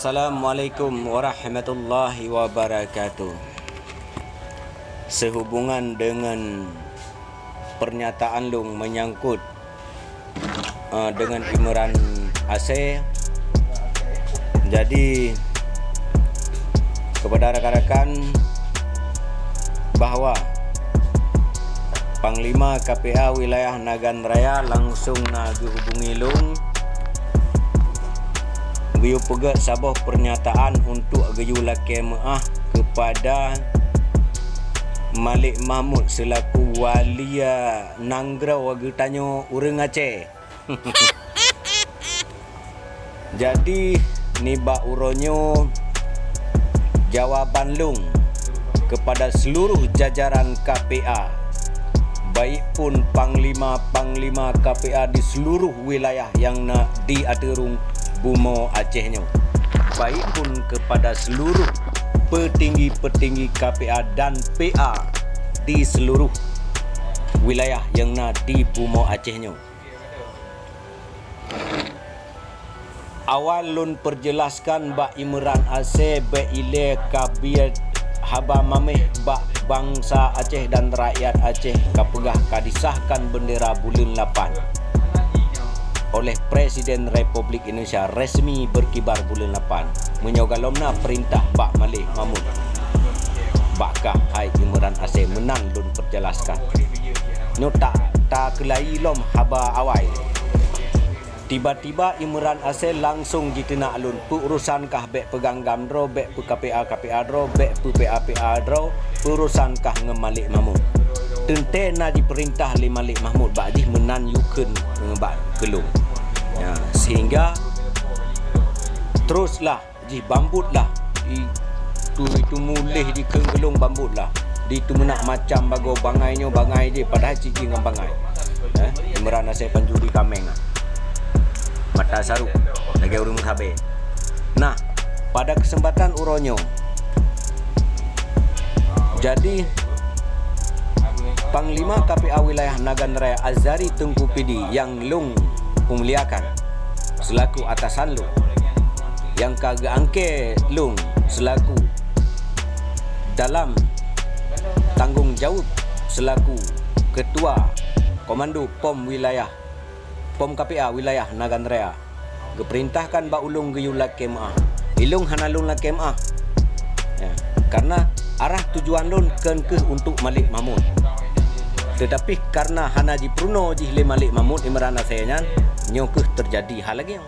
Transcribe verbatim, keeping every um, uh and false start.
Assalamualaikum warahmatullahi wabarakatuh. Sehubungan dengan pernyataan lôn menyangkut, eh, dengan Imran Asée, jadi kepada rakan-rakan bahwa Panglima K P A wilayah Nagan Raya langsung na geuhubungi lôn, geuyue peugét saboh pernyataan untuk geuyue lakée meuáh kepada Malik Mahmud selaku wali nanggroe geutanyoe ureuëng Aceh. Jadi, nibak uroe nyoe, jawaban lôn kepada seluruh jajaran K P A, baik pun panglima-panglima K P A di seluruh wilayah nyang na di ateueh bumoe Aceh nyoe, baik pun kepada seluruh petinggi-petinggi K P A dan P A di seluruh wilayah nyang na di bumoe Aceh nyoe. Awai lôn peujeulaskan bak Imran Asée bék ilée ka biet haba maméh bak bansa Aceh dan rakyat Aceh ka peugah ka disahkan bendera buleuen lapan oleh Presiden Republik Indonesia, resmi berkibar buleuen lapan. Meunyoe galom na peurintah bak Malik Mahmud, bak kah hai Imran Asée meunan lôn peujeulaskan. Nyoe ta, takeulai lom haba awai. Tiba-tiba Imran Asée langsung jiteunak lôn, peu urosan kah bék peuganggam droe, bék peu K P A K P A droe, bék peu P A P A droe, peu urosan kah ngon Malik Mahmud. Teuntée na jipeurintah lé Malik Mahmud bak jih meunan yue kheun, eh, bak keu lôn. Ya, sehingga teruslah jih bambutlah, itu, itu muléh jikheun geulong bambutlah. Diteumeunak macam bagoe bangai nyoe bangai jih, padahai cit jih ngon bangai. Eh, Imran Asée pancuri kaméng ah. Mata sarok, lagée ureuëng meusabe. Nah, pada kesempatan uroe nyoe, jadi, Panglima K P A wilayah Nagan Raya Azhari Teungku Pidie nyang lôn peumuliakan selaku atasan lôn, nyang ka geuangkée lôn selaku dalam tanggong jaweueb selaku Ketua Komando Pom Wilayah, Pom K P A wilayah Nagan Raya. Geupeurintahkan bak ulôn geuyue lakée meuáh. Ilôn hana lôn lakée meuáh. Ya, karena arah tujuan lôn kon kheueh untuk Malik Mahmud. Teutapi karena hana jipeurunoe jih lé Malik Mahmud Imran Asée nyan, nyoe kheueh teujadi hal lagée nyoe.